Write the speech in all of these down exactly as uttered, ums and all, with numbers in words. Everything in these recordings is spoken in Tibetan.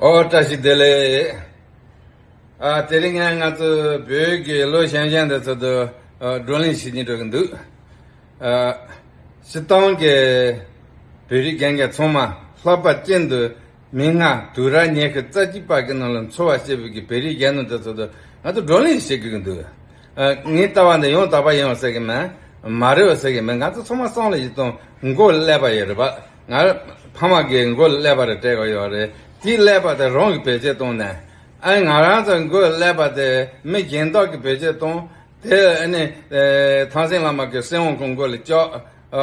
ཨོ་བཀྲ་ཤིས་བདེ་ལེགས། ཨ་དེ་རིང་ང་ང་ཚོ་བོད་ཀྱི་ལོ་གཞོན་གཞོན་དེ་ཚོ་དུ་ཨ་བགྲོ་གླེང་བྱེད་ཀྱི་འགྲོ་གི་འདུག་ཨ་སྤྱིར་བཏང་གི་བོད་རིགས་རྒན་རྒས་ཚང་མ་ལྷག་པར་ཅན་དུ་མི་ལྔ་དུས་རབས་ཉི་ཤུ་རྩ་གཅིག་པ་གི་ནང་ལ་འཚོ་བ་སྐྱེལ་བའི་གི་བོད་རིགས་རྒན་ནོ་དེ་ཚོ་དུ་ང་ཚོ་བགྲོ་གླེང་བྱེད་དགོས་ཀྱི་འདུག་ཨ་ངའི་ལྟ་བ་འདི་ཡང་དག་པ་ཡིན་པ་ཟེར་གི་མེད། མ་རེད་པ་ཟེར་གི་མེད། ང་ཚོ་ཚང་མ་བསམ་བློ་ཞིག་གཏོང་། མགོ་ཀླད་པ་ཡོད་རེད་པ། ང་ཕ་མ་གི་མགོ་ཀླད་པ་རེ་སྤྲད་དགོས་ཡོད་རེད། དེའི་ཀླད་པ་དེ་རང་གི་བེད་སྤྱོད་གཏོང་ནས། ཨ་ང་རང་ཚོ་མགོ་ཀླད་པ་དེ་མི་གཞན་དག་གི་བེད་སྤྱོད་གཏོང་། དེ་ཨ་ནི་ཨེ་ཐང་སེང་བླ་མ་གི་སེ་འོང་ཁོང་མགོ་ལ་ལྕགས་ཨ་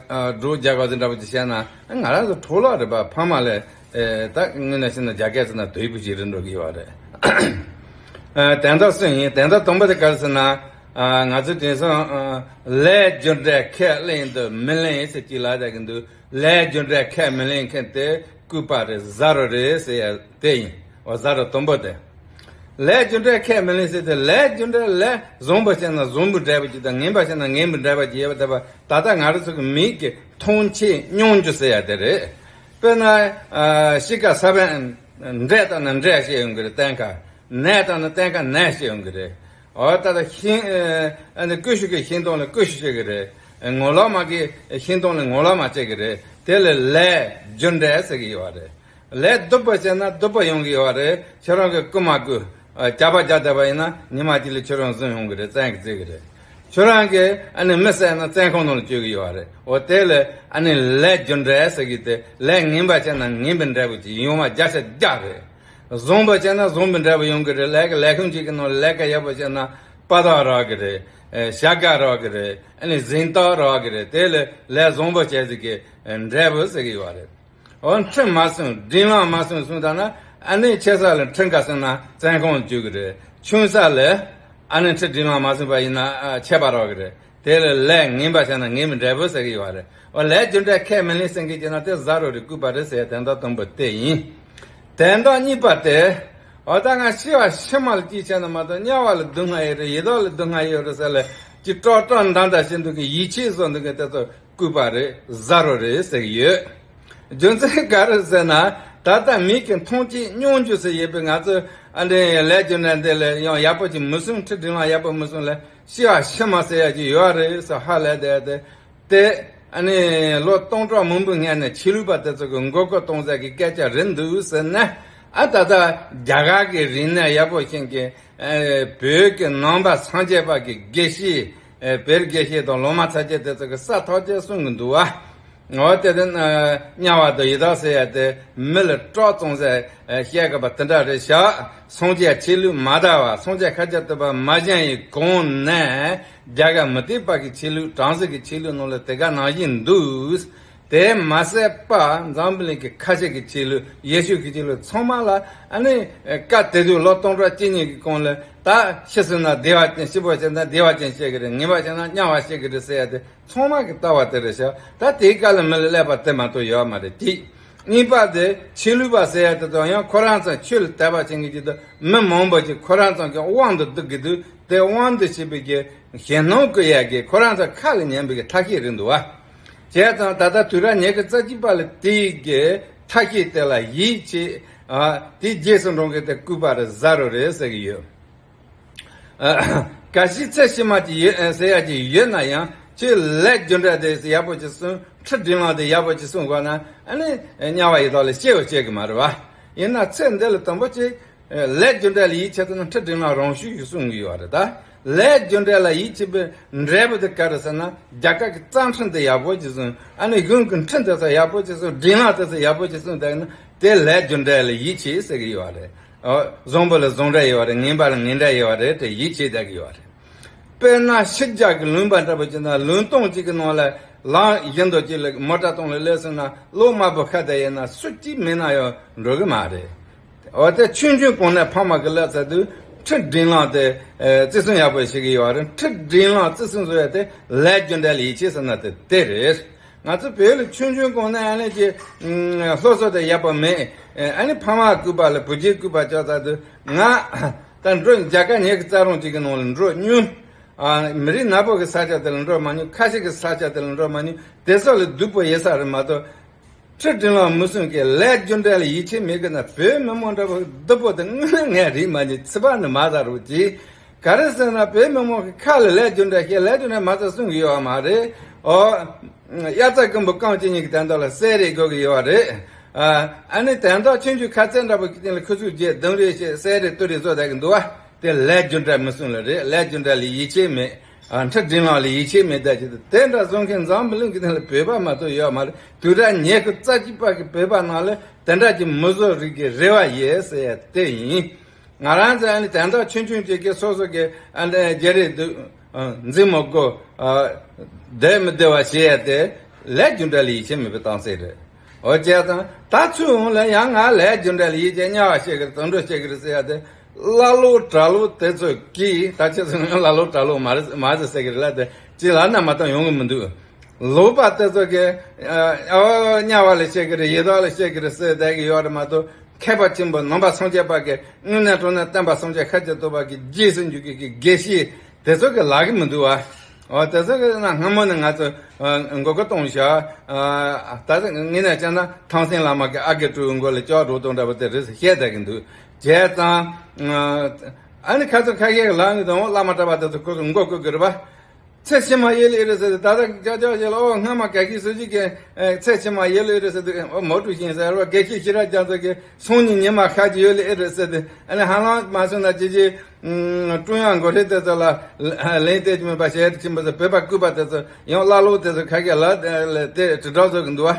ཨ་སྒྲོག་རྒྱག་དགོས་ཟེར་འདྲ་པོ་ཅིག་བཤད་ན། ཨ་ང་རང་ཚོ་འཕྲོ་བརླག་རེད་པ། ཕ་མ་ལས་ཨེ་ད་དངོས་གནས་བཤད་ན་རྒྱ་སྐད་ཟེར་ན་དོད་པོ་ཞིག་རེད་འགྲོ་གི་ཡོད་རེད། ཨ་དོན་དག་གསུམ་ཡིན། དོན་དག་དང་པོ་དེ་ག་རེ་ཟེར་ན། ཨ་ང་ཚོ་དེང་སང་ཨ་ལས་རྒྱུ་འབྲས་ཁས་ལེན་དང་མི་ལེན་ཟེར་གྱི་ལབ་བསྡད་ཀྱི་འདུག་ལས་རྒྱུ་འབྲས་ཁས་མི་ལེན་མཁན་དེ་ལྐུགས་པ་རེད། ཟ་རོ་རེད་ཟེར་ཡ་དེ་ཡིན། འོ་ཟ་རོ་དང་པོ་དེ། ལས་རྒྱུ་འབྲས་ཁས་མི་ལེན་ཟེར་དེ། ལས་རྒྱུ་འབྲས་ལས་བཟང་པོ་བྱས་ན་བཟང་པོ་འབྲས་བུ་ཅིག་དང་། ངན་པ་བྱས་ན་ངན་པ་འབྲས་བུ་ཅིག་ཡོད་པ་དེ། ད་ལྟ་ང་རང་ཚོ་གི་མིག་གི་མཐོང་ཆོས་མྱོང་འགྱུར་ཟེར་ཡ་དེ་རེད། དཔེར་ན་ཨ་གཤིས་ཀ་ས་བོན་འབྲས་བཏང་ན་འབྲས་སྐྱེ་ཡོང་གི་རེད། སྟོན་ཁ། ནས་བཏང་ན་སྟོན་ཁ་ནས་སྐྱེ་ཡོང་གི་རེད། འོ་ད་ལྟ་ཤིང་ཨ་ནི་ཀུ་ཤུ་གི་ཤིང་སྡོང་ལ་ཀུ་ཤུ་སྐྱེ་གི་རེད། ངོ་ལོག་མ་གི་ཤིང་སྡོང་ལ་ངོ་ལོག་མ་སྐྱེ་གི་རེད། དེ་ལ་ལས་རྒྱུ་འབྲས་ཟེར་གི་ཡོད་རེད། ལས་སྡུག་པ་བྱས་ན་སྡུག་པ་ཡོང་གི་ཡོད་རེད། ཁྱོད་རང་གི་རྐུ་མ་རྐུ་ཨ་ཇག་པ་ཇག་བསྡད་པ་ཡིན་ན་ཉི་མ་གཅིག་ལ་ཁྱོད་རང་བཟུང་ཡོང་གི་རེད། བཙོན་གྱི་བཙོན་གི་རེད། ཁྱོད་རང་གི་ཨ་ནི་མི་བསད་ན་བཙོན་ཁང་ནང་ལ་བཅུག་གི་ཡོད་རེད། འོ་དེ་ལ་ཨ་ནི་ལས་རྒྱུ་འབྲས་ཟེར་གི་དེ། ལས་ངན་པ་བྱས་ན་ངན་པའི་འབྲས་བུ་ཅིག་ཡོང་བ་བརྒྱ་ཆ་བརྒྱ་རེད། བཟང་པོ་བྱས་ན་བཟང་པོའི་འབྲས་བུ་ཡོང་གི་རེད། ལས་ཀ་ལས་ཁུངས་གཅིག་གི་ནང་ལས་ཀ་ཡག་པོ་བྱས་ན་དཔའ་རྟགས་རག་གི་རེད། ཨེ་བྱ་དགའ་རག་གི་རེད། ཨ་ནི་གཟེངས་རྟགས་རག་གི་རེད། དེ་ལ་ལས་བཟང་པོ་བྱས་ཟིག་གི་འབྲས་བུ་ཟེར་གི་ཡོད་རེད། འོ་ཁྲིམས་མ་སྲུང་། སྒྲིག་ལམ་མ་སྲུང་སྲུང་ད་ན། ཨ་ནི་ཆེ་ས་ལ་ཁྲིམས་ཁ་སྲུང་ན་བཙོན་ཁང་བཅུག་གི་རེད། ཆུང་ས་ལ་ཨ་ནི་ཁྲིམས་སྒྲིག་ལམ་མ་སྲུང་པ་ཡིན་ན་ཨ་ཆད་པ་རག་གི་རེད། དེ་ལ་ལས་ངན་པ་བྱས་ན་ངན་པའི་འབྲས་བུ་ཟེར་གི་ཡོད་རེད། འོ་ལས་རྒྱུ་འབྲས་ཁས་མི་ལེན་ཟེར་མཁན་གྱི་ན་དེ་ཟ་རོ་རེད། ལྐུགས་པ་རེད་ཟེར་ཡ་དོན་དག་དང་པོ་དེ་ཡིན། དོན་དག་གཉིས་པ་དེ། འོ་ད་ང་ཤི་བ་ཕྱི་མ་ལ་ཅི་བྱས་ན་མ་གཏོགས་དམྱལ་བ་ལ་སྡུག་བསྔལ་ཡོད་རེད། ཡི་དྭགས་ལ་སྡུག་བསྔལ་ཡོད་རེད་ཟེར་ལ་ཅི་ཀྲོག་ཀྲོག་འདྲ་འདྲ་བྱེད་འདུག་གི། ཡིད་ཆེས་བཟོ་འདུག་གི། དེ་ཚོ་ལྐུགས་པ་རེད། ཟ་རོ་རེད་ཟེར་གི་ཡོད། རྒྱུ་མཚན་ག་རེ་ཟེར་ན། ད་ལྟ་མིག་གི་མཐོང་ཆོས་མྱོང་འགྱུར་ཟེར་ཡོད་པའི་ང་ཚོ་ཨ་འདྲའི་ལས་རྒྱུ་འབྲས་འདི་ལ་ཡང་ཡག་པོ་ཅིག་མི་སྲུང་། ཁྲིམས་སྒྲིག་ལམ་ཡག་པོ་མི་སྲུང་ལ་ཤི་བ་ཕྱི་མ་ཟེར་ཡ་ཅིག་ཡོད་རེད་ཟེར་ཧ་ལས་བསྡད་དེ། དེ་ཨ་ནི་ལོ་སྟོང་ཕྲག་མང་པོའི་སྔོན་ནས་ཆོས་ལུགས་པ་དེ་ཚོ་གི་མགོ་སྐོར་གཏོང་ས་གི་སྐད་ཆ་རེད་འདུག་ཟེར་ན། ཨ་ད་ལྟ་རྒྱ་གར་གི་རིག་གནས་ཡག་པོ་ཤེས་མཁན། ཨ་བོད་ཀྱི་ནང་པ་སངས་རྒྱས་པ་གི་དགེ་བཤེས། ཨ་བེར་དགེ་བཤེས་དང་སློབ་མ་ཚ་རྒྱས་དེ་ཚོ་གི་ས་ཐག་ཆོད་གསུང་གི་འདུག་བ། འོ་དེ་དེ་ན་དམྱལ་བ་དང་ཡི་དྭགས་ཟེར་ཡ་དེ་མི་ལ་སྐྲག་བཙོང་ཟེར་བཤད་དགོས་པ་དེ་འདྲ་རེད་ཤག་སངས་རྒྱས་ཆོས་ལུགས་མ་དར་བ། སངས་རྒྱས་ཤཱཀྱ་ཐུབ་པ་མ་བཞེངས་ཡི་གོང་ནས་རྒྱ་གར་མུ་སྟེགས་པ་གི་ཆོས་ལུགས། བྲམ་ཟེ་གི་ཆོས་ལུགས་ནང་ལ་དེ་ག་ནང་བཞིན་འདུག་དེ་མ་ཟད་པ་འཛམ་བུ་གླིང་གི་ཁ་ཆེ་གི་ཆོས་ལུགས། ཡེ་ཤུ་གི་ཆོས་ལུགས་ཚང་མ་ལ་ཨ་ནི་སྐབས་དེ་དུས་ལོ་སྟོང་ཕྲག་གཅིག་གཉིས་ཀྱི་གོང་ལ་ད་ཤི་སོང་ན་བདེ་བ་ཅན། ཤི་བོ་བྱས་ན་བདེ་བ་ཅན་སྐྱེ་གི་རེད། ངན་པ་བྱས་ན་དམྱལ་བ་སྐྱེ་གི་རེད་ཟེར་ཡ་དེ་ཚང་མ་གི་ལྟ་བ་དེ་རེད་ཤག་ད་དེའི་སྐབས་ལ་མི་ལ་ཀླད་པ་དེ་མ་གཏོགས་ཡོད་མ་རེད། གཅིག་གཉིས་པ་དེ་ཆོས་ལུགས་པ་ཟེར་ཡ་དེ་ཚོ་ཡང་ཁོ་རང་ཚོ་ཆོས་ལ་དད་པ་བྱེད་མཁན་གྱི་དུ་མི་མང་པོ་ཅིག་ཁོ་རང་ཚོ་གི་དབང་དུ་བསྡུ་གི་འདུག་དེ་དབང་དུ་བྱས་པའི་གི་ཞེད་སྣང་སྐུལ་ཡ་གི་ཁོ་རང་ཚོ་ཁ་ལ་ཉན་པའི་གི་ཐབས་ཤེས་རེད་འདུག་བ། བྱས་ཙང་ད་ལྟ་དུས་རབས་ཉི་ཤུ་རྩ་གཅིག་པ་ལ་དེའི་གི་ཐབས་ཤེས་དེ་ལ་ཡིད་ཆེས། ཨ་དེའི་རྗེས་སུ་འགྲོ་མཁན་དེ་ལྐུགས་པ་རེད། ཟ་རོ་རེད་ཟེར་གི་ཡོད། ཨ་གལ་སྲིད་ཚེ་ཕྱི་མ་ཅིག་ཡོད་ཟེར་ཡ་ཅིག་ཡོད་ན་ཡང་ཁྱོད་ལས་རྒྱུ་འབྲས་དེ་ཡག་པོ་ཅིག་སྲུང་། ཁྲིམས་སྒྲིག་ལམ་དེ་ཡག་པོ་ཅིག་སྲུང་དགོས་ན་ཨ་ནི་དམྱལ་བ་ཡི་དྭགས་ལ་སྐྱེ་བ་སྐྱེ་གི་མ་རེད་བ། ཡིན་ན་ཚེ་འདི་ལ་དང་པོ་ཅིག་ལས་རྒྱུ་འབྲས་ལ་ཡིད་ཆེས་ཐུབ་ན་ཁྲིམས་སྒྲིག་ལམ་རང་ཤུགས་ཀྱིས་སྲུང་གི་ཡོད་རེད། ད་ལས་རྒྱུ་འབྲས་ལ་ཡིད་ཆེས་པའི་འབྲས་བུ་དེ་ག་རེ་ཟེར་ན། རྒྱ་གར་གྱི་རྩ་ཁྲིམས་དེ་ཡག་པོ་ཅིག་སྲུང་། ཨ་ནི་གཞུང་གི་ཁྲིམས་དེ་ཚོ་ཡག་པོ་ཅིག་སྲུང་། སྒྲིག་ལམ་དེ་ཚོ་ཡག་པོ་ཅིག་སྲུང་བསྡད་ན་དེ་ལས་རྒྱུ་འབྲས་ལ་ཡིད་ཆེས་ཟེར་གི་ཡོད་རེད། ཨོ། བཟང་པོ་ལ་བཟང་འབྲས་ཡོད་རེད། ངན་པ་ལ་ངན་འབྲས་ཡོད་རེད་དེ་ཡིད་ཆེས་བསྡད་ཀྱི་ཡོད་རེད། དཔེར་ན་ཕྱི་རྒྱལ་གྱི་ལུང་པ་འདྲ་པོ་ཅིག་ན་ལུང་སྟོང་གཅིག་གི་ནང་ལ་ལམ་བཞི་མདོ་གཅིག་ལ་མོ་ཊ་སྟོང་ལ་སླེབས་སོང་ན་ལོ་མང་པོ་ཁ་བསྡད་ཡིན་ན་སུ་གཅིག་མེད་ན་ཡང་འགྲོ་གི་མ་རེད། འོ་དེ་ཆུང་ཆུང་གོང་ནས་ཕ་མ་གི་ལབ་ཚར་དུས་ཁྲིམས་སྒྲིག་ལམ་དེ་ཨེ་བརྩི་སྲུང་ཡག་པོ་བྱེད་ཀྱི་ཡོད་རེད། ཁྲིམས་སྒྲིག་ལམ་བརྩི་སྲུང་བཟོ་ཡ་དེ་ལས་རྒྱུ་འབྲས་ལ་ཡིད་ཆེས་ཟེར་ན་དེ་དེ་རེད། ང་ཚོ་བོད་ལ་ཆུང་ཆུང་གོང་ནས་ཨ་ནི་ཅིག་ཨུམ་སློབ་གསོ་དེ་ཡག་པོ་མེད། ཨ་ནི་ཕ་མ་ལྐུགས་པ་ལ་བུ་རྒྱུད་ལྐུགས་པ་བྱས་ཚར་དུས་ང་ད་འགྲོ་རྒྱ་གར་ཉི་ཤུ་རྩ་གྲངས་ཅིག་གི་ནང་ལ་འགྲོ་མྱོང་། ཨ་མི་རིགས་ནག་པོ་གི་ས་ཆ་དེ་ལ་འགྲོ་མ་མྱོང་། ཁ་ཆེ་གི་ས་ཆ་དེ་ལ་འགྲོ་མ་མྱོང་། དེ་ཚོ་ལ་སྡུག་པོ་ཡོད་ས་རེད་མ་གཏོགས། ཁྲི་དྲིན་ལ་མི་སྲུང་གི་ལས་རྒྱུ་འབྲས་ལ་ཡིད་ཆེས་མེད་གི་ན། བོད་མི་མང་འདྲ་པོ་སྡུག་པོ་དེ་དངོས་གནས་ངས་རིག་མ་ཉན། ཚིག་པ་ནི་མ་ཟ་རོགས་གྱིས། ག་རེ་ཟེར་ན་བོད་མི་མང་གི་ཁ་ལ་ལས་རྒྱུ་འབྲས་ཤེས། ལས་རྒྱུ་འབྲས་མ་ཟ་གསུང་གི་ཡོད་མ་རེད། ཨོ། དབྱར་རྩྭ་དགུན་འབུ་རྐང་གཅིག་གཉིས་ཀྱི་དོན་དག་ལ་གསེར་རེ་དགོས་ཀྱི་ཡོད་རེད། ཨ་ནི་དོན་དག་ཆུང་ཆུང་ཁ་ཚད་འདྲ་པོ་གི་སྟེང་ལ་ཁུ་ཚུར་རྒྱས་རྡུང་རེས་བྱས་གསེར་རེ་གཏོར་རེ་བཟོ་བསྡད་ཀྱི་འདུག་བ། དེ་ལས་རྒྱུ་འབྲས་མི་སྲུང་ལ་རེད། ལས་རྒྱུ་འབྲས་ལ་ཡིད་ཆེས་མེད། ཨ་ཁྲི་དྲིན་ལ་ལ་ཡིད་ཆེས་མེད་བསྡད་ཀྱི་འདུག་དེ་འདྲ་བཟོ་མཁན་འཛམ་བུ་གླིང་གི་སྟེང་ལ་བོད་པ་མ་གཏོགས་ཡོད་མ་རེད། དུས་རབས་ཉི་ཤུ་རྩ་གཅིག་པ་གི་བོད་པ་ནང་ལ་དེ་འདྲ་གྱི་མི་བཟོ་རིགས་ཀྱི་རེ་བ་ཡོད་ཟེར་ཡ་དེ་ཡིན། ང་རང་ཚོ་ཨ་ནི་དོན་དག་ཆུང་ཆུང་ཅིག་གི་སོ་སོ་གི་ཨ་ནི་རྒྱ་རིགས་འདུག་འཛིང་མི་དགོས། བསྡད་མི་བདེ་བ་བྱེད་ཡ་དེ་ལས་རྒྱུ་འབྲས་ལ་ཡིད་ཆེས་མེད་པའི་གཏམ་ཚིག་རེད། འོ་བྱས་ཙང་ད་ཚུར་འོང་ལ་ཡང་ང་ལས་རྒྱུ་འབྲས་ལ་ཡིད་ཆེས། དམྱལ་བ་སྐྱེ་གི་རེད། དུད་འགྲོ་སྐྱེ་གི་རེད་ཟེར་ཡ་དེ། ཀླ་ཀློ་གྲྭ་ལོག་དེ་ཚོ་གིས། ད་ཁྱེད་ཚོ་ཀླ་ཀློ་གྲྭ་ལོག་མ་རེད་མ་རེད་ཟེར་གི་རེད་ལ། དེ་ཅི་ལབ་ན་མ་གཏོགས་ཡོང་གི་མི་འདུག་ལོག་པ་དེ་ཚོ་གིས་ཨ་དམྱལ་བ་ལ་སྐྱེ་གི་རེད། ཡི་དྭགས་ལ་སྐྱེ་གི་རེད་ཟེར་བསྡད་གི་ཡོད་རེད་མ་གཏོགས། མཁས་པ་ཆེན་པོ་ནང་པ་སངས་རྒྱས་པ་གི་དངོས་གནས་དྲང་གནས་བསྟན་པ་སངས་རྒྱས་ཤཱཀྱ་ཐུབ་པ་གི་རྗེས་སུ་འཇུག་གི་གི་དགེ་བཤེས་དེ་ཚོ་གི་ལབ་གི་མི་འདུག་བ། འོ་དེ་ཚོ་གི་ན་སྔ་མོ་ནས་ང་ཚོ་ཨ་མགོ་སྐོར་གཏོང་བཞག་ཨ་ད་ངས་ནས་བྱས་ན་ཐང་སེང་བླ་མ་གི་ཨ་དགེ་ཕྲུག་མགོ་ལ་ལྕགས་སྒྲོག་གཏོང་འདྲ་པོ་དེ་རེད་ཟེར་བཤད་བསྡད་གི་འདུག་བྱས་ཙང་ཨ་ནི་ཁ་ཚོ་ཁ་ཤས་ཀྱི་ལབ་གི་འདུག་བླ་མ་གྲྭ་པ་དེ་ཚོ་ཁོ་ཚོ་མགོ་སྐོར་གི་རེད་པ། ཚེ་ཕྱི་མ་ཡུལ་ཨེ་རེད་ཟེར་ཏེ། ད་ལྟ་ཅག་ཅག་ཞིག་ལ་ཨོ་སྔ་མ་ག་གི་སུ་ཞིག་གི་ཚེ་ཕྱི་མ་ཡུལ་ཨེ་རེད་ཟེར་ཏེ། ཨོ་མོ་ཀྲུའུ་ཞིང་ཟེར་བ་དགེ་བཤེས་ཤེས་རབ་རྒྱ་མཚོ་གི་སང་ཉིན་ཉི་མ་ཤར་གྱི་ཡུལ་ཨེ་རེད་ཟེར་ཏེ། ཨ་ནི་ཧ་ལམ་མ་སོང་ན་ཅི་ཅི་ཀྲུང་དབྱང་འགོ་ཁྲིད་དེ་ཚོ་ལ་ལན་སྟེར་གྱི་མེད་པ་ཞལ་ཆེན་པོ་ཚོ། བོད་པ་སྐུད་པ་དེ་ཚོ་ཡང་ཀླ་ཀློ་དེ་ཚོ་ཁ་སྐད་ལ་དེ་དྲིལ་བསྒྲགས་བཟོ་གི་འདུག་བ།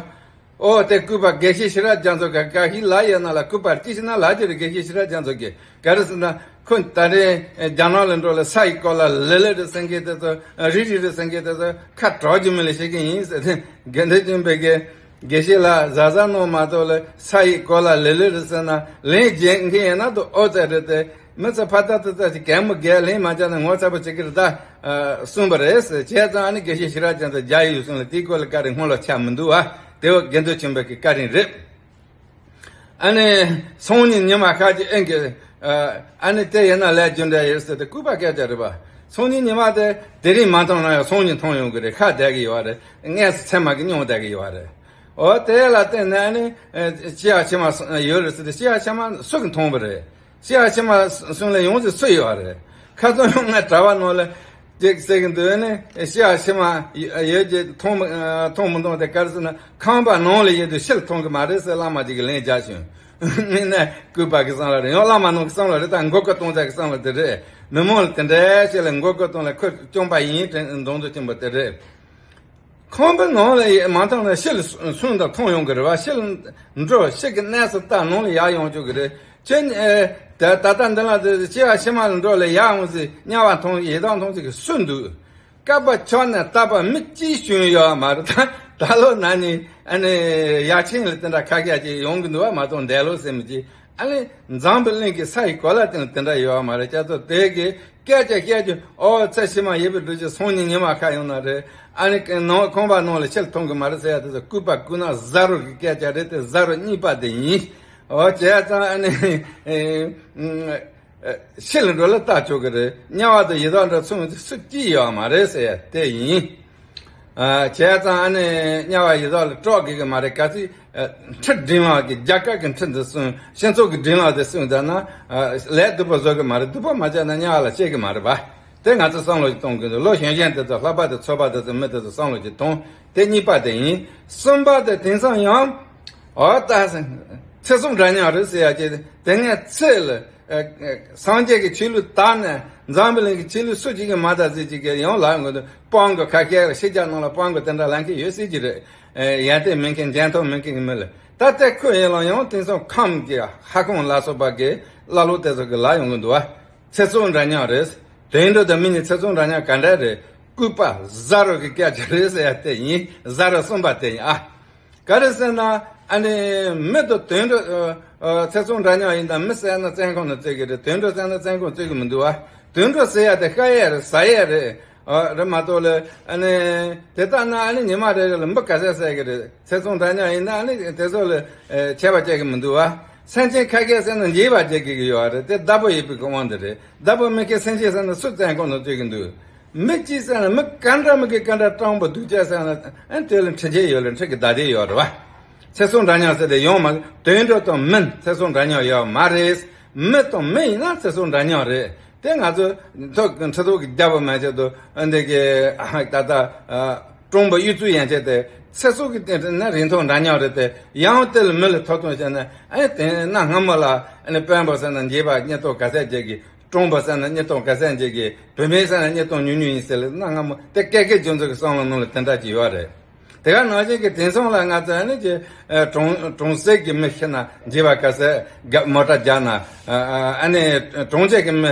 ཨོ་དེ་སྐུད་པ་དགེ་བཤེས་ཤེས་རབ་རྒྱ་མཚོ་ག་ག་ཤི་ལ་ཡོད་ན་ལ། སྐུད་པ་ཅི་ཞིག་ན་ལ་ཅི་རེད། དགེ་བཤེས་ཤེས་རབ་རྒྱ་མཚོ་གི་ག་རེ་ཟེར་ན། ཁོ་ད་རེས་རྒྱ་ནག་ལ་འགྲོ་ལ་ས་ཡི་སྐོར་ལ་ལི་ལི་རེད་ཟེར་མཁན་དེ་ཚོ། རི་རི་རེད་ཟེར་མཁན་དེ་ཚོ་ཁ་གྲག་རྒྱུ་མེད་ལ་བཤད་ཀྱི་ཡིན་ཟེར་ཏེ། དགེ་འདུན་ཆོས་འཕེལ་གི་དགེ་བཤེས་ལ་གཟབ་གཟབ་གནང་མ་གཏོགས་ལ་ས་ཡི་སྐོར་ལ་ལི་ལི་རེད་ཟེར་ན་ལན་རྒྱག་མཁན་ཡིན་ན་དུ་ཨོ་ཙེ་རེད་དེ། མི་ཚོ་ཕ་ཏ་ཏ་ཏ་ཅིག་གད་མོ་བགད་ལན་མ་རྒྱག་ན་ངོ་ཚ་པོ་བྱེད་ཀྱི་རེད་ད། ཨ་གསུངས་པ་རེད་ཟེར། བྱས་ཙང་ཨ་ནི་དགེ་བཤེས་ཤེས་རབ་རྒྱ་མཚོ་རྒྱ་ཡིག་གསུངས་ལ་དེའི་སྐོར་ལ་བཀའ་དྲིན་སྔོན་ལ་ཆགས་མི་འདུག་བ། དེ་བ་དགེ་འདུན་ཆོས་འཕེལ་གྱི་བཀའ་དྲིན་རེད། ཨ་ནི་སང་ཉིན་ཉི་མ་ཤར་གྱི་ཨེ་གི་ཨ་ནི་དེ་ཡིན་ན་ལས་རྒྱུ་འབྲས་ཡོད་ཟེར་ཏེ་སྐུད་པ་སྐད་ཆ་རེད་པ། སང་ཉིན་ཉི་མ་དེ་དེ་རིང་མ་མཐོང་ན་ཡང་སང་ཉིན་མཐོང་ཡོང་གི་རེད། ཁ་བསྡད་ཀྱི་ཡོད་རེད། དངོས་སུ་ཚད་མ་གི་མྱོང་བསྡད་ཀྱི་ཡོད་རེད། འོ་དེ་ལ་བརྟེན་ནས་ཨ་ནི་ཨེ་སྐྱེ་བ་ཕྱི་མ་ཡོད་རེད་ཟེར་ཏེ། སྐྱེ་བ་ཕྱི་མ་སུ་གིས་མཐོང་བ་རེད། སྐྱེ་བ་ཕྱི་མ་གསུང་ལ་ཡོངས་སུ་སུ་ཡོད་རེད། ཁ་སང་ཡང་ང་གྲྭ་པ་ནང་ལ་ཅིག་ཟེར་གི་འདུག་ནི། སྐྱེ་བ་ཕྱི་མ་ཡོད་ཀྱི་མཐོང་མི་མཐོང་མི་མཐོང་དེ་ག་རེ་ཟེར་ན། ཁང་པ་ནང་ལ་ཡོད་དུས་ཕྱི་ལ་མཐོང་གི་མ་རེད་ཟེར་བླ་མ་ཅིག་གིས་ལན་རྒྱག་བྱུང་། ངས་ནས་སྐུད་པ་གི་བསམ་བློ་རེད། ཡང་བླ་མ་ནང་གི་བསམ་བློ་རེད། ད་མགོ་སྐོར་གཏོང་ས་གི་བསམ་བློ་དེ་རེད། མི་མང་ལ་དེ་འདྲའི་ཞིག་ལ་མགོ་སྐོར་གཏོང་ལ་ཁོ་སྐྱོན་པ་ཡིན་དྲན་མདོག་མདོག་ཆེན་པོ་དེ་རེད། ཁང་པའི་ནང་ལ་ཡ་མ་མཐོང་ན་ཕྱི་ལ་སུ་སུ་དང་མཐོང་ཡོང་གི་རེད་བ། ཕྱི་ལ་འགྲོ། ཕྱི་གི་གནས་སུ་ལྟ། ནང་ལ་ཡར་ཡོང་བཅུག་གི་རེད། ཁྱེད་ཨེ་ད་ད་ལྟ་འདི་ལ་དེ་སྐྱེ་བ་ཕྱི་མ་ལ་འགྲོ་ལ་ཡར་འོང་ཟེར། དམྱལ་བ་མཐོང་ཡི་དྭགས་མཐོང་ཟེར་གི་སུ་འདུག་བསྐལ་པ་ཆགས་ནས་བསྟན་པ་མི་གཅིག་བྱུང་ཡོད་མ་རེད། ད་ད་ལོ་ན་ནི་ཨ་ནི་ཡར་ཆེན་ལ་དེ་འདྲ་ཁ་ཤས་ཅིག་ཡོང་གི་འདུག་བ། མ་གཏོགས་འདས་ལོ་ཟེར་མི་གཅིག་ཨ་ནི་འཛམ་བུ་གླིང་གི་ས་ཡི་གོ་ལ་སྟེང་དེ་འདྲ་ཡོད་མ་རེད། ཅག་ཚོ་དེ་གི་སྐད་ཆ་བཤད་རྒྱུ། ཨོ་ཚེ་ཕྱི་མ་ཡོད་པའི་འགྲོ་རྒྱུ། སང་ཉིན་ཉི་མ་ཤར་ཡོང་ན་རེད། ཨ་ནི་ནང་ཁང་པ་ནང་ལ་ཕྱི་ལ་མཐོང་གི་མ་རེད་ཟེར་ཡ་དེ་ཚོ་སྐུད་པ་སྐུད་ན་ཟ་རོ་གི་སྐད་ཆ་རེད་དེ། ཟ་རོ་གཉིས་པ་དེ་ཡིན། ཨོ་བྱས་ཙང་ཨ་ནི་ཨེ་ཨེ་ཕྱི་ལ་འགྲོ་ལ་ལྟ་ཆོག་གི་རེད། དམྱལ་བ་དང་ཡི་དྭགས་འདྲ་མཚུངས་སུ་སུ་གཅིག་ཡོད་མ་རེད་ཟེར་ཡ་དེ་ཡིན། ཨ་བྱས་ཙང་ཨ་ནི་དམྱལ་བ་ཡི་དྭགས་ལ་སྐྲག་དགོས་ཀྱི་མ་རེད། གལ་སྲིད་ཨ་ཁྲི་དྲིན་ལ་གི་རྒྱ་གར་གྱི་ཁྲི་འདི་སྲུང་། སྤྱི་ཚོགས་ཀྱི་དྲིན་ལ་དེ་སྲུང་ད་ན། ཨ་ལས་སྡུག་པོ་བཟོ་གི་མ་རེད། སྡུག་པོ་མ་བྱས་ན་དམྱལ་བ་ལ་སྐྱེ་གི་མ་རེད་པ། དེ་ང་ཚོ་བསམ་བློ་ཞིག་གཏོང་དགོས་འདུག་ལོ་གཞོན་གཞོན་དེ་ཚོ། ལྷག་པར་དུ་ཚོད་དཔག་དེ་ཚོ། མི་དེ་ཚོ་བསམ་བློ་ཞིག་ཐོངས། དེ་གཉིས་པ་དེ་ཡིན། གསུམ་པ་དེ་དེང་སང་ཡང་ཨོ་ད་ཚེ་སྲོག་འདྲ་མཉམ་རེད་ཟེར་ཡ་ཅིག་དེ་སྔའི་ཚེ་ལ་ཨ་ཨ་སངས་རྒྱས་ཀྱི་ཆོས་ལུགས་དར་ནས་འཛམ་བུ་གླིང་གི་ཆོས་ལུགས་སུ་གཅིག་གིས་མ་དར་ཟེར་གཅིག་གིས་ཡང་ལབ་ཡོང་གི་འདུག་སྤང་དགོས། ཁ་ཤས་ལ་ཕྱི་རྒྱལ་ནང་ལ་སྤང་དགོས་དེ་འདྲ་ལབ་མཁན་ཡོད་སྲིད་ཀྱི་རེད། ཨ་ཡར་ལྟས་མེད་མཁན། འཇོན་ཐང་མེད་མཁན་གྱི་མི་ལ། ད་ལྟ་ཁོ་ཡིན་ལ་ཡང་དེང་སང་ཁམས་ཀྱི་ཧ་ཁོང་ལ་སོགས་པ་གི་ཀླ་ཀློ་དེ་ཚོ་གིས་ལབ་ཡོང་གི་འདུག་བ། ཚེ་སྲོག་འདྲ་མཉམ་རེད། དུད་འགྲོ་དང་མི་གཉིས་ཚེ་སྲོག་འདྲ་མཉམ་ག་འདྲ་རེད། སྐུད་པ་ཟ་རོ་གི་སྐད་ཆ་རེད་ཟེར་ཡ་དེ་ཡིན། ཟ་རོ་གསུམ་པ་དེ་ཡིན་ཨ། ག་རེ་ཟེར་ན་ཨ་ནི་མི་དང་དུད་འགྲོ་ཨ་ཨ་ཚེ་སྲོག་འདྲ་མཉམ་ཡིན་ད། མི་བསད་ན་བཙོན་ཁང་ནང་བཙོས་ཀྱི་རེད། དུད་འགྲོ་བསད་ན་བཙོན་ཁང་བཙོས་ཀྱི་མི་འདུག་བ། དུད་འགྲོ་ཟེར་ཡ་དེ་ཤ་ཡས་རེད། ཟ་ཡས་རེད། ཨ་རེད་མ་གཏོགས་ལ་ཨ་ནི་དེ་ལྟ་ན་ཨ་ནི་ཉི་མ་རེ་རེ་ལ་མི་ག་ཚད་བསད་ཀྱི་རེད། ཚེ་སྲོག་འདྲ་མཉམ་ཡིན་ན་ཨ་ནི་དེ་ཚོ་ལ་ཨ་ཆད་པ་བཅད་ཀྱི་མི་འདུག་བ། སེམས་ཅན་ཁ་ཤས་བསད་ན་འཇིགས་པ་བྱེད་ཀྱི་ཡོད་རེད། དེ་བདག་པོ་ཡོད་པའི་དབང་དུ་རེད། བདག་པོ་མེད་མཁན་སེམས་ཅན་བསད་ན་སུ་བཙོན་ཁང་དུ་བཙུགས་ཀྱི་འདུག་མི་གཅིག་བསད་ན་མི་ག་འདྲ་མི་གི་ག་འདྲ་སྤྲང་པོ་སྡུག་ཅག་བསད་ན་ཨ་ནི་དེ་ལ་འཕྲི་ཆད་ཡོད་ལ་འཕྲི་གི་བདའ་དེ་ཡོད་རེད་བ། ཚེ་སྲོག་འདྲ་མཉམ་ཟེར་དེ་ཡོང་མ། དུད་འགྲོ་དང་མི་ཚེ་སྲོག་འདྲ་མཉམ་ཡོད་མ་རེད། མི་དང་མི་ཡིན་ན་ཚེ་སྲོག་འདྲ་མཉམ་རེད། དེ་ང་ཚོ་ཐོག་ཁྲི་ཐོག་གི་རྒྱབ་པ་མ་བྱེད་དུ་འདི་གི་ད་ལྟ་ཀྲུང་པ་གཡུ་ཚུལ་ཡན་ཆད་དེ་ཚེ་སྲོག་གི་སྟེང་ན་རིན་ཐང་འདྲ་མཉམ་རེད་དེ། ཡང་དེ་ལ་མི་ལ་ཐོབ་ཐང་བྱས་ན། ཨེ་དེ་ན་སྔ་མོ་ལ་ཨ་ནི་དཔོན་པོ་ཟེར་ན་འགྱེད་པ་གཉིས་སྟོང་ག་ཚད་བརྒྱད་ཀྱི། ཀྲུང་པ་ཟེར་ན་གཉིས་སྟོང་ག་ཚད་འཇལ་གི། བུད་མེད་ཟེར་ན་གཉིས་སྟོང་ཉུང་ཉུང་ཡིན་ཟེར་ལ་ན། སྔ་མོ་དེ་སྐད་སྐད་ཅན་ཚོ་གི་བསམ་བློ་ནང་ལ་དེ་འདྲ་ཅིག་ཡོད་རེད། དེ་ག་ནང་བཞིན་གྱི་དེང་སང་ལ་ང་ཚོ་ཨ་ནི་ཀྱི་གྲོང་གྲོང་གསེབ་ཀྱི་མི་ཤི་ན་འགྱེད་པ་ག་ཚད། མོ་ཊ་རྒྱག་ན། ཨ་ནི་གྲོང་ཁྱེར་གྱི་མི་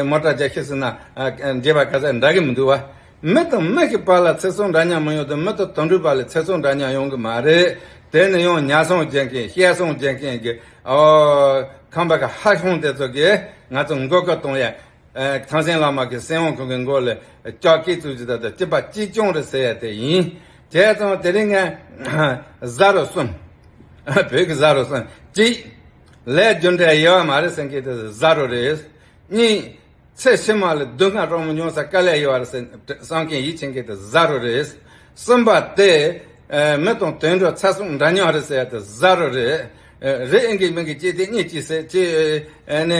མོ་ཊ་རྒྱག་ཤི་སོང་ན་འགྱེད་པ་ག་ཚད་འདྲ་གི་མི་འདུག་བ། མི་དང་མི་གི་བར་ལ་ཚེ་སྲོག་འདྲ་མཉམ་མི་ཡོང་དུས། མི་དང་དུད་འགྲོའི་བར་ལ་ཚེ་སྲོག་འདྲ་མཉམ་ཡོང་གི་མ་རེད། དེ་ནི་ཡང་ཉ་ཚོང་བྱེད་མཁན་བཤས་ཚོང་བྱེད་མཁན་གྱི་ཨོ་ཁམས་པ་གི་ཧ་ཤོང་དེ་ཚོ་གིས་ང་ཚོ་མགོ་སྐོར་གཏོང་ཡ། ཨ། ཐང་སེང་བླ་མ་གི་སེམས་དབང་ཁོང་གི་མགོ་ལ་ལྕགས་སྐེ་བཙུགས་ཀྱི། ད་ལྟ་སྐྱིད་པ་གཅིག་རྐྱང་རེད་ཟེར་ཡ་དེ་ཡིན། བྱས་ཙང་དེ་རིང་ངས་གཟའ་རོ་གསུམ། བོད་ཀྱི་གཟའ་རོ་གསུམ། གཅིག་ལས་རྒྱུ་འབྲས་ཡོད་མ་རེད་ཟེར་མཁན་དེ་གཟའ་རོ་རེད། གཉིས་ཚེ་ཕྱི་མ་ལ་སྡུག་བསྔལ་སྤྲང་མོ་མྱོང་ས་དཀའ་ལས་ཡོད་རེད་ཟེར་བསམ་མཁན་ཡིད་ཆེས་མཁན་དེ་གཟའ་རོ་རེད། གསུམ་པ་དེ། ཨ། མི་དང་དུད་འགྲོ་ཚེ་སྲོག་འདྲ་མཉམ་རེད་ཟེར་ཡ་དེ་གཟའ་རོ་རེད། ཨ། རེད། ཨེ་གི་མི་གི་ཅི་དེ་གཉིས་ཅི་ཟེར་ཅི། ཨ་ནི་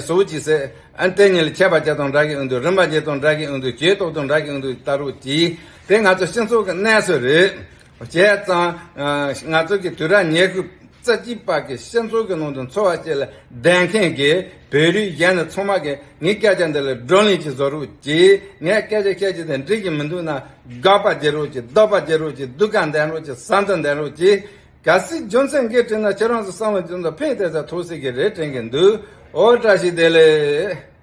སོ་ཅི་ཟེར། ཨ། དེ་གཉིས་ལ་ཁྱད་པར་བྱེད་སྟངས་འདྲ་གི་ཡོང་དུས། རིམ་པ་འབྱེད་སྟངས་འདྲ་གི་ཡོང་དུས། བྱེད་སྟངས་དང་འདྲ་གི་ཡོང་དུས། ལྟ་རོགས་གྱིས། དེ་ང་ཚོ་སྤྱི་ཚོགས་ཀྱི་གནས་ཚུལ་རེད། བྱས་ཙང་། ཨ། ང་ཚོ་གི་དུས་རབས་ཉི་ཤུ་རྩ་གཅིག་པ་གི་སྤྱི་ཚོགས་ཀྱི་ནང་དུ་འཚོ་བ་སྐྱེལ་ལ་བསྡད་མཁན་གྱི་བོད་རིགས་གཞན་ཚང་མ་གིས་ངའི་སྐད་ཆ་འདི་ལ་བགྲོ་གླེང་ཅིག་བཟོ་རོགས་གྱིས། ངས་སྐད་ཆ་བཤད་རྒྱུ་དེ་འགྲིག་གི་མི་འདུག་ན། དགག་པ་བྱེད་རོགས་གྱིས། ལྡོག་པ་བྱེད་རོགས་གྱིས། སྡུག་ག་འདེམས་རོགས་གྱིས། ཟ་འདི་འདེམས་རོགས་གྱིས། གལ་སྲིད་རྒྱུ་མཚན་འགའ་དྲིས་ན་ཁྱེད་རང་ཚོ་བསམ་བློ་བཏང་དང་། ཕན་བདེ་ས་ཐོག་སྲིད་ཀྱི་རེད་དྲན་གྱི་འདུག། ཨོ། བཀྲ་ཤིས་བདེ་ལེགས།